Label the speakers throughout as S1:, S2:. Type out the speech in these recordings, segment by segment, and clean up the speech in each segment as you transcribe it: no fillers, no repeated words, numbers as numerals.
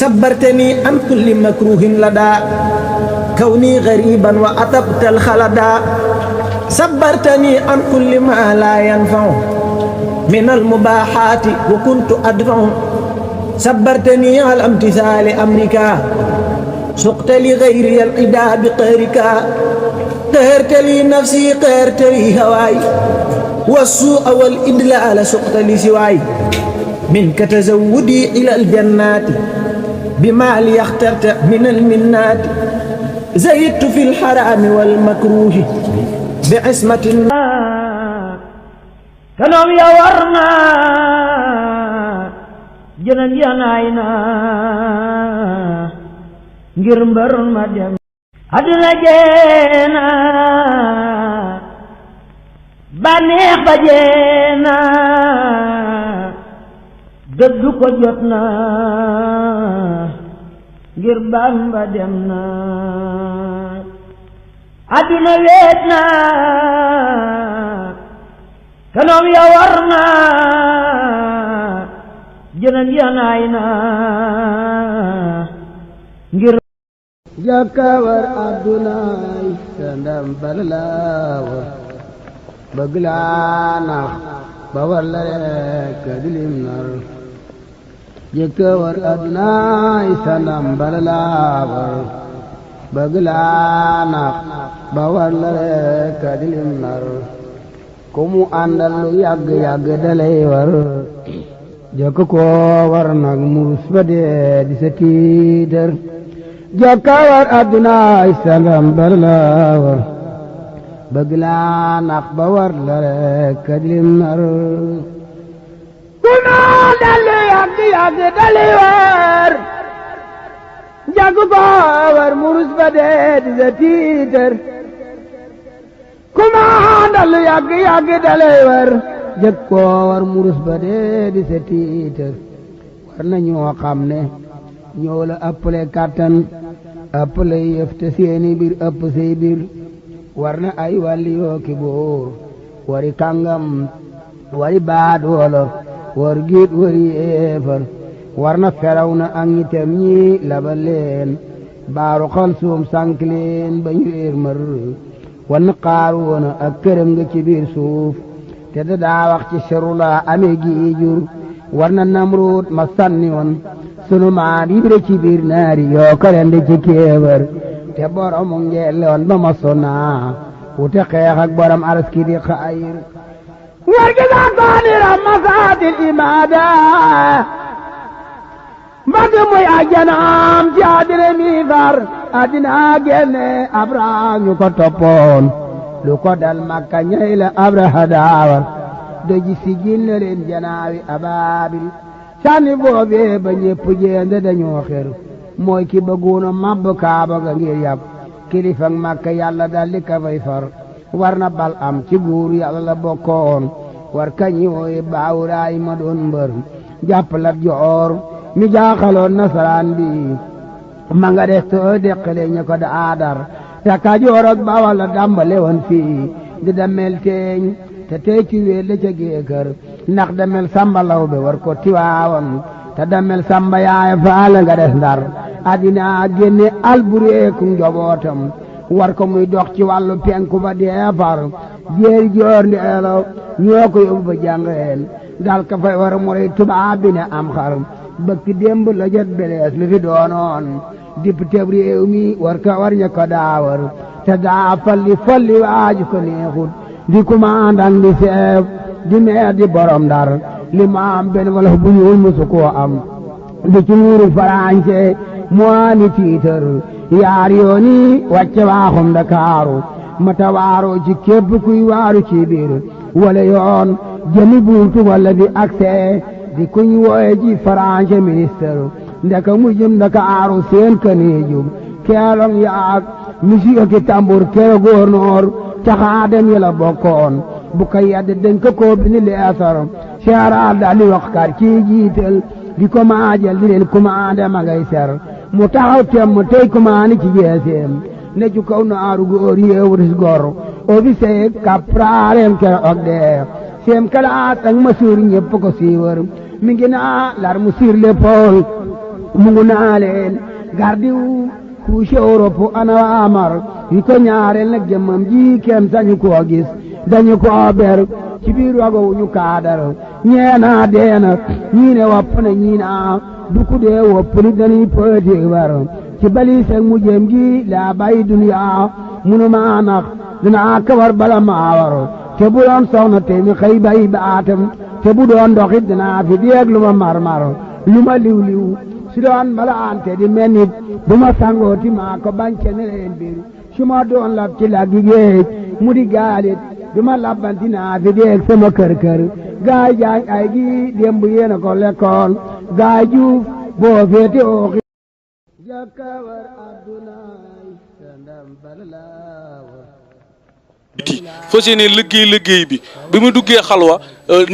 S1: صبرتني عن كل مكروه لدى كوني غريبا وأطبت الخلدا صبرتني عن كل ما لا ينفع من المباحات وكنت أدفع صبرتني على امتثال أمرك سقت لغيري العدا بقهرك قهرت لي نفسي قهرت لي هواي والسوء والإدلال سقت لسواي منك تزودي إلى الجنات بما لي اخترت من المنات زهدت في الحرام والمكروه بعصمة كانوا يورنا جنن يناينا ngir mbar ma dem aduna jeena baneex ba jeena dëddu ko jot na ngir Bamba dem na aduna weet na kanoom ya war na jënan yanaay na ngir
S2: jàkkaawar addunaay sa ndam balalaawar bëgg laa nax ba war la rekk dilim nar jàkkaawar addunaay sa ndam balalaawar bëgg laa nax ba war la rekk dilim nar ku mu àndal lu yàgg-yàgg dalay war jëkk ko war nag murus ba dee di sa tiitar jàkkaawar addunaay sa ndam balalaawar bëgg laa nax ba war la rekk dilim nar ku mu àndal lu yàgg-yàgg dalay war jàkk ko war murus ba dee di sa tiitar kuma àndal lu yàgg-yàgg dalay war jëkk koo war murus ba dee di sa tiitar war na ñoo xam ne ñoo la ëppale kàttan ëppale yëf te seeni biir ëpp say biir war na ay wàlli yoo ki boor wari kàngam wari baadoola war giit wari yeefar war na feraw na ak ñitam ñi labal leen baaru xal suum sànk leen ba ñu réer mër wan Qaaruuna ak këram nga ci biir suuf te da daa wax ci serula amee gi jur war na Namruud ma sànni woon sunu maam Ibra ci biir naari yoo ko rendi ci kéebar te boromu ngeele woon ba ma sonaa wute xeex ak borom araski di xayir war gi saa koonira masaatil imaada mbagg muy ajjanaam ci àddina mi far àddina génne Abraha ñu ko toppoon lu ko dal Makka ñey la Abraha daawar doji si ginne leen janaawi abaabil sànni boobee ba ñépp jéende dañoo xer mooy ki bëggoona mabb Kaaba ga ngir yàpp kilifa Makka yàlla daldi ka fay far war na bal am ci guur yàlla la bokkoon war kañi wooye baawuraay ma doon mbër jàpp Lat Joor mi jaaxaloon nasaraan bi ma nga des too deqale ña ko daadar te Kajoor ak Bawal la dàmbale woon fii di damel teeñ te tey ci wéel la ca géekër ndax damel Samba Lawbe war ko Tiwaawan te damel Samba yaay faale nga des Ndar addina génne albureeku njobootam war ko muy dox ci wàllu penku ba deefar jéeri joor ndeelo ñoo ko yóbbu ba jàngeen dal ka fay war mooy tubaab bi ne am xar bëkk démb la jot belees lu fi doonoon député réew mi war ka war ña ko daawar te daa falli waaju ko neexut di commandant di chef di maire di borom Ndar li ma am benn wala bu ñuul musu koo am di ci nguuru Farañse moo ni tiitar yaar yooni wàcce waaxum Ndakaaru mata waaroo ci képp kuy waaru ci biir wala yoon jëmi buutu wala di accès di kuñ wooye ji Farañse ministre ndeka mu jëm Ndakaaru seen kaneejum keelong yaag musique ki tambur kero góornoor caxaadem yi la bokkoon bu ko yedd dañ ko bini leesar seeraal daal di wax kar ci jiital di ko maajal di leen commandé ma ngay ser mu taxaw temm tey commandé ci jeeseem ne ju kaw naaru góor yeewuris gor officier capralem kero og dee seem kalaat ak masuur ñépp ko siiwër mi ngi naa lar mu sur l'épaule mungu naa leen gardiw couche Europe ana amar yi ko ñaareel nag jëmmam ji kenn sañu koo gis dañu koo ber ci biir wagow ñu kaadar ñeena deena ñii ne wopp na ñii na duku dee wopp ni dañuy pëti war ci bali sek mu jëm gi laa bàyyi duniya munu maa nax dinaa kawar bala maa war te bu doon soxna te mi xëy bay baatam te bu doon doxit dinaa fi deeg lu ma marmar lu ma liw si doon bala ante di mel nit bu ma sangooti maa ko bance ne leen biir su ma doon lab ci la gi géej mu di gaalit du ma labbanti naa fi deeg sama kër gaay jaañ ay gi démb yéena ko lekkoon gaay juuf boo féete ooxi jakawar addunaay sandam balawar
S3: fas yéene liggéey bi mu duggee xalwa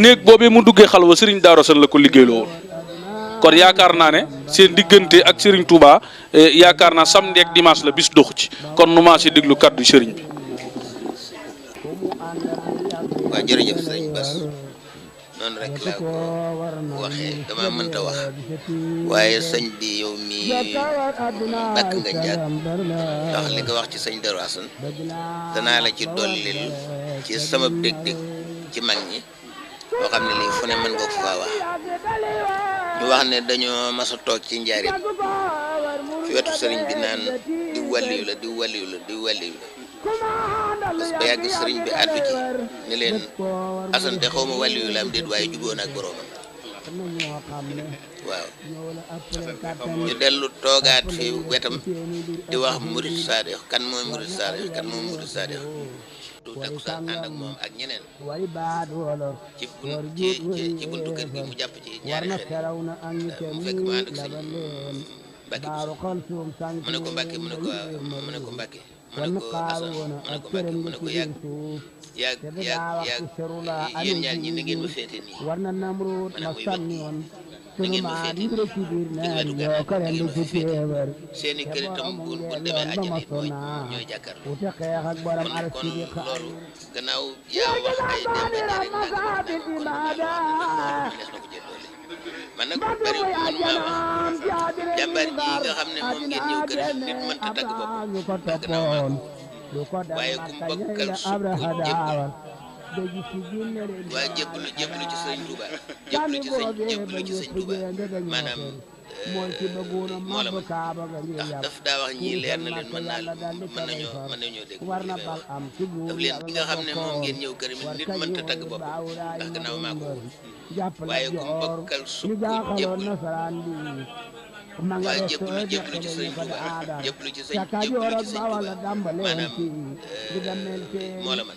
S3: néeg boobee mu duggee xalwa Serigne Darou Assane la ko liggéeyloo woon kon yaakaar naa ne seen diggante ak Serigne Touba yaakaar naa samedi ak dimanche la bis doxu ci kon nu maa si déglu kaddu Serigne bi.
S4: waaw jërëjëf sëñ Bass noonu rek laa ko waxee dama mënta wax waaye sëñ bi yow mi bakk nga njàgg ndax li nga wax ci sëñ Darou Assane danaa la ci dollil ci sama dég-dég ci mag ñi boo xam ne lii fu ne mën nga ko faa wax ñu wax ne dañoo mas a toog ci njaarim fi wetu sëriñ bi naan di wàlliyu la parce que ba yàgg sëriñ bi àddu ci ne leen Assane de xaw ma wàlliyu la am déet waaye juboon ak boroomam waaw ñu dellu toogaat fi wetam di wax murid saadix kan mooy murid saadix du takkusaan ànd ak moom ak ñeneen ci buntu kër gi mu jàpp ci ñaari xel mu fekk ma ànd ak sëñ Mbacke mu ne ko Mbacke mu ne ko Assane mu ne ko Mbacke mu ne ko yàgg yéen ñaar ñi na ngeen ma féete nii ma ne muy bët na ngeen ma féete nii wetu gànnaar na ngeen ma féete seeni kër itam bu demee àjjana it ñooy jàkkaarloo kon loolu gannaaw yaa wax ay dem ba ñaari nag kon neex na ko jël doole man nag bari man maa wax jàmbaar ji nga xam ne moom ngeen ñëw kër nit mënta tagg bopp ndax gannaaw maa ko waaye ku mu bokkal sukk jébbalu ci sëñ Touba jébbalu ci sëñ Touba maanaam moo la ndax daf daa wax ñii leer na leen mën nañoo dégg li may wax daf leen ki nga xam ne moom ngeen ñëw kër nit mënta tagg bopp ndax gannaaw maa ko waaye ku mu bokkal sukk jébbalu waaye jébbalu ci sëñ Touba jébbalu ci sëñ Touba maanaam moo la man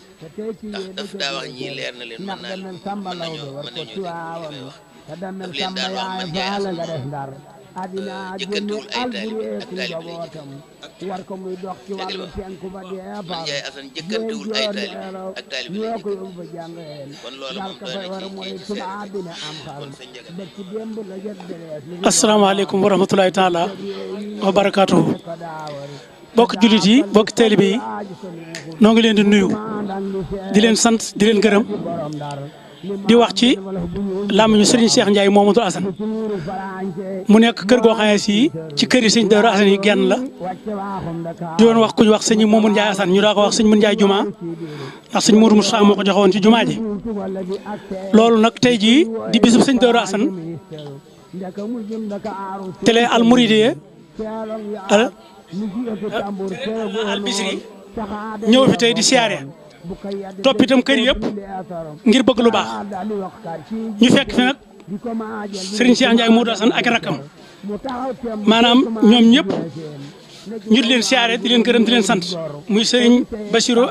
S4: ndax daf daa wax ñii leer na leen mën nañoo dégg li may wax daf leen daan wax man Ndiaye Assane jëkkantewul ay taalibe ak taalibe lay jëkk dégg nga man Ndiaye Assane jëkkantewul ay taalibe ak taalibe lay jëkk kon loolu moom doy na ci seet kon sëñ Ndiaga.
S5: asalaamaaleykum wa rahmatulahi taala wa barakaatuhu bokk jullit yi bokk taalibe yi noo ngi leen di nuyu di leen sant di leen gërëm di wax ci làmmiñu Serigne Cheikh Ndiaye Momadou Assane mu nekk kër goo xam ne si ci kër yi sëñ Darou Assane yi genn la di doon wax ku ñu wax sëñ Momadou Ndiaye Assane ñu daa ko wax sëñ Momadou Ndiaye Juma ndax sëñ Mourou Moussa moo ko joxe woon ci jumaa ji loolu nag tey jii di bisub sëñ Darou Assane télé Al Mouridiyyah Al Bichri ñëw fi tey di siyaare topp itam kër yëpp ngir bëgg lu baax ñu fekk fi nag Serigne Cheikh Ndiaye Momadou Assane ak rakkam maanaam ñoom ñëpp ñu di leen siyaare di leen gërëm di leen sant muy Serigne Bassirou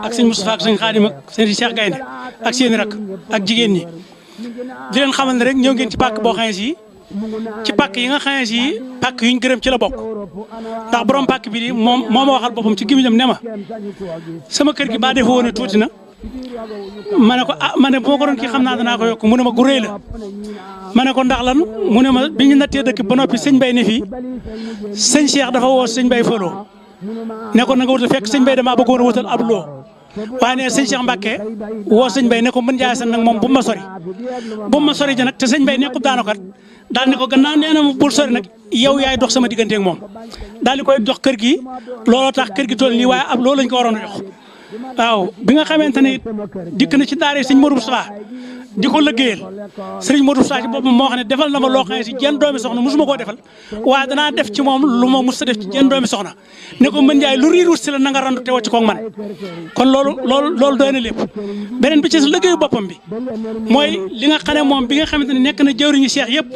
S5: ak sëñ Moustapha ak sëñ Khadim ak sëñ Cheikh Gaynde ak seeni rakk ak jigéen ñi di leen xamal ne rek ñëw ngeen ci pàkk boo xam ne si ci pàkk yi nga xam ne si pàkk yuñ gërëm ci la bokk ndax borom pàkk bi di moom moo ma waxal boppam ci gémmiñam ne ma sama kër gi baa defe woon tuuti na ma ne ko ah ma ne bu ma ko doon kii xam naa danaa ko yokk mu ne ma gu rëy la ma ne ko ndax lan mu ne ma bi ñu nattee dëkk ba noppi sëñ Bay ne fii sëñ Cheikh dafa woo sëñ Bay Fallou ne ko na nga wutal fekk sëñ Bay damaa bëggoon a wutal ab loo waaye ne sëñ Cheikh Mbacke woo sëñ Bay ne ko mën Ndiaye Assane nag moom bu ma sori ja nag te sëñ Bay nekkub daanokat daal ni ko gannaaw nee na ma bul sori nag yow yaay dox sama digganteeg moom daal di koy jox kër gi looloo tax kër gi toll nii waaye ab loolu lañ ko waroon a jox waaw bi nga xamante ne dikk na ci daara sëñ Modou Moustapha di ko lëggéeyal sëriñ Modou Moustapha ci boppam moo xam ne defal na ma loo xam ne si jenn doomi soxna musuma koo defal waaye danaa def ci moom lu ma mus a def ci jenn doomi soxna ne ko mën Ndiaye lu riir wut si la na nga randu te wàcc koog man kon loolu doy na lépp beneen bi ci lëggéeyu boppam bi mooy li nga xam ne moom bi nga xamante ne nekk na jëwriñu Cheikh yëpp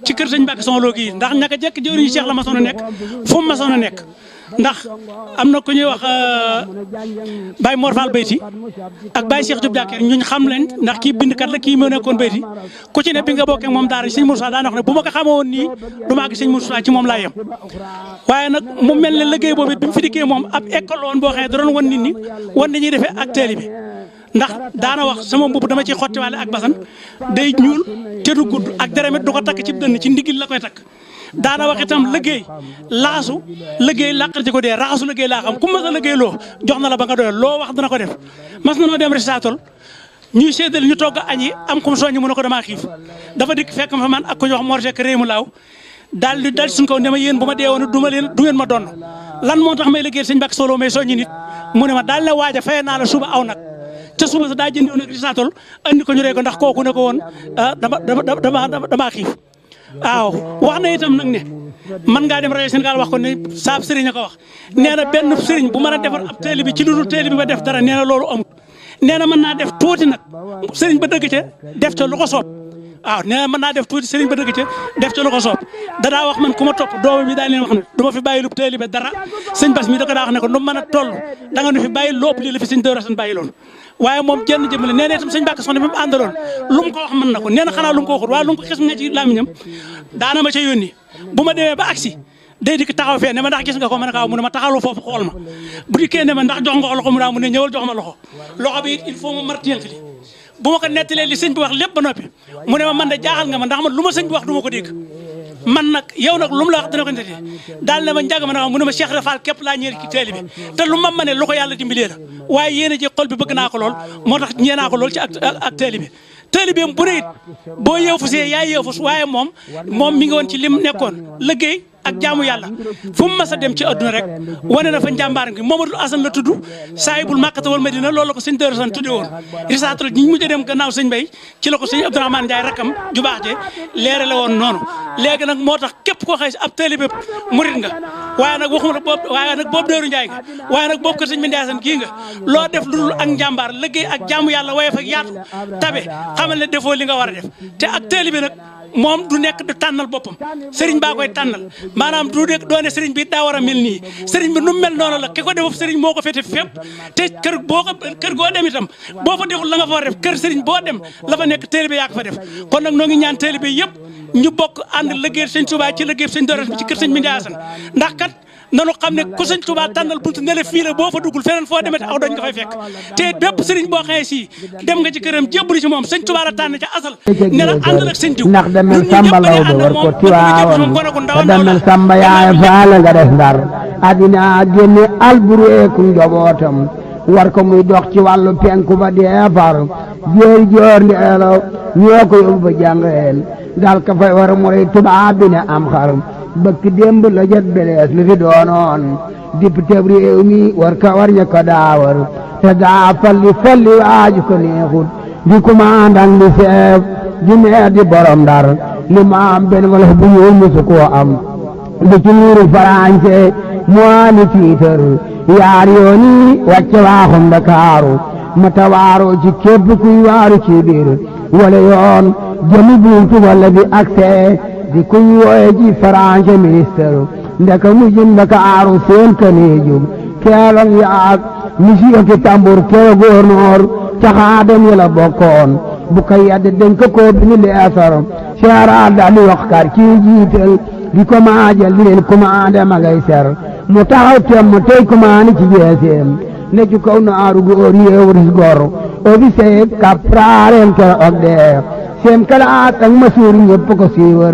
S5: ci kër sëñ Mbacke Soxna Lo gii ndax ñaka jekk jëwriñu Cheikh la ma soon a nekk fu mu ma soon a nekk ndax am na ku ñuy wax Baye Mor Fall Beyti ak Baye Cheikh Diop Diaker ñuñ xam leen ndax kii bindkat la kii moo nekkoon Beyti ku ci ne bi nga bokkee moom daara sëñ Moussa daan wax ne bu ma ko xamoon nii du ma àgg sëñ Moussa ci moom laa yem waaye nag mu mel ne liggéey boobu it bi mu fi dikkee moom ab école woon boo xam ne da doon wan nit ñi wan ni ñuy defee ak teeli bi ndax daana wax sama mbubb dama ciy xottiwaale ak basan day ñuul te du gudd ak deremet du ko takk ci dënn ci ndigil la koy takk daana wax itam liggéey laasu liggéey làqal ci ko dee raxasu liggéey laa xam ku mas a liggéey loo jox na la ba nga doyal loo wax dana ko def mas na noo dem récital ñuy séddale ñu togg añ yi am kum soññi mu ne ko damaa xiif dafa dikk fekk ma fa man ak ko ñu wax Mor Seck réew mu laaw daal di suñ kaw ne ma yéen bu ma deewoon du ngeen ma donn lan moo tax may liggéey sëñ Mbacke Soxna Lo may soññi nit mu ne ma daal ne waaja fay naa la suba aw nag te suba sa daa jëndi woon ak récital andi ko ñu rey ko ndax kooku ne ko woon damaa xiif waaw wax na itam nag ne man ngaa dem rajo Sénégal wax ko ne saab sëriñ a ko wax nee na benn sëriñ bu mën a defar ab teeli bi ci lu dul teeli bi ba def dara nee na loolu amut nee na mën naa def tuuti nag sëriñ ba dëgg ca def ca lu ko soob waaw nee na mën naa def tuuti sëriñ ba dëgg ca def ca lu ko soob dadaa wax man ku ma topp dooma bi daal leen wax ne du ma fi bàyyi lu teeli bi dara sëñ Bass mi da ko daa wax ne ko nu mën a toll da nga nu fi bàyyi lu ëpp lii la fi sëñ Daaru Asan bàyyi loolu waaye moom jenn jëmale nee na itam sëñ Mbacke Soxna bi mu àndaloon lu mu ko wax mën na ko nee na xanaa lu mu ko waxut waaye lu mu ko xis nga ci làmmiñam daana ma ca yónni bu ma demee ba agsi day dikk taxaw fee ne ma ndax gis nga ko ma ne ko mu ne ma taxawlu foofu xool ma bu dikkee ne ma ndax jox nga ko loxo mu daa mu ne ñëwal jox ma loxo bi it il faut ma martiyel li bu ma ko nettalee li sëñ bi wax lépp ba noppi mu ne ma man de jaaxal nga ma ndax man lu ma sëñ bi wax du ma ko dégg man nag yow nag lu mu la wax dina ko nettali daal ne ma njàng ma ne mu ne ma Cheikh Rafal képp laa ñeel ci teeli bi te lu ma mënee lu ko yàlla dimbalee la waaye yéen a ji xol bi bëgg naa ko lool moo tax ñee naa ko lool ci ak teeli bi teeli bi bu ne it boo yeew fu see yaay yeew fu waaye moom mi ngi woon ci lim nekkoon liggéey ak jaamu yàlla fu mu mas a dem ci adduna rek wane na fa njàmbaar gi Mamadou Assane la tudd saahibul Makkata wal Madina loolu la ko sëñ Daaru Asan tudde woon risaatal ñi mujj a dem gannaaw sëñ Bay ci la ko sëñ Abdourahmane Ndiaye rakkam ju baax je leere la woon noonu léegi nag moo tax képp koo xëy si ab taalibe murit nga waaye nag waxuma la boobu waaye nag boobu Daaru Ndiaye nga waaye nag boobu kër sëñ Ndiaye Assane gii nga loo def lu dul ak njàmbaar liggéey ak jaamu yàlla waye fa yaatu tabe xamal ne defoo li nga war a def te ak taalibe nag moom du nekk du tànnal boppam sëriñ baa koy tànnal maanaam du nekk doone sëriñ bi daa war a mel nii sëriñ bi nu mel noonu la ki ko defub sëriñ moo ko féete fépp te kër goo dem itam boo fa deful la nga fa war a def kër sëriñ boo dem la fa nekk taalibe yaa ko fa def kon nag noo ngi ñaan taalibe yëpp ñu bokk ànd liggéey sëñ Tuubaa ci liggéey sëñ Daaru Asan ci kër sëñ Ndiaye Assane ndax kat nanu xam ne ku sëñ Tuubaa tànnal buntu ne la fii la boo fa duggul feneen foo demee aw doñ nga fay fekk te bépp sëriñ boo xamee si dem nga ci këram jébbalu ci moom sëñ Tuubaa la tànn ca asal ne la àndal ak sëñ diw
S2: ndax demel Samba Law ba war ko tiwaawoon te demel Samba yaay faale nga def ndar addina génne albureeku njobootam war ko muy dox ci wàllu penku ba deefar jéeri joor ndeelo ñoo ko yóbbu ba jàngeen dal ka fay war mooy tubaab bi ne am xar bëkk démb la jot belees li fi doonoon député réew mi war ña ko daawar te daa falli waaju ko neexut di commandant di chef di meer di borom ndar li ma am benn wala bu ñuul musu koo am di ci niiru français moo ni tiitar yaar yooni wàcce waaxum Ndakaaru ma tawaaroo ci képp kuy waaru ci biir wala yoon jëmi buntu wala bi accès di kuñ wooye ji français ministre ndeka mujjum Ndakaaru seen kaneejum keelon yaag monsieur ki tambour kero gouverneur caxaadam yi la bokkoon bu ko yadde dañ ko bi ni leesar seeraal daal di wax kar ci jiital di ko maajal di leen commandé ma ngay ser mu taxaw temm tey commandé ci jeeseem ne ci kaw naaru góor yeewuris gor officier caporal kero og dee seen kalaat ak masuur ñëpp ko siiwër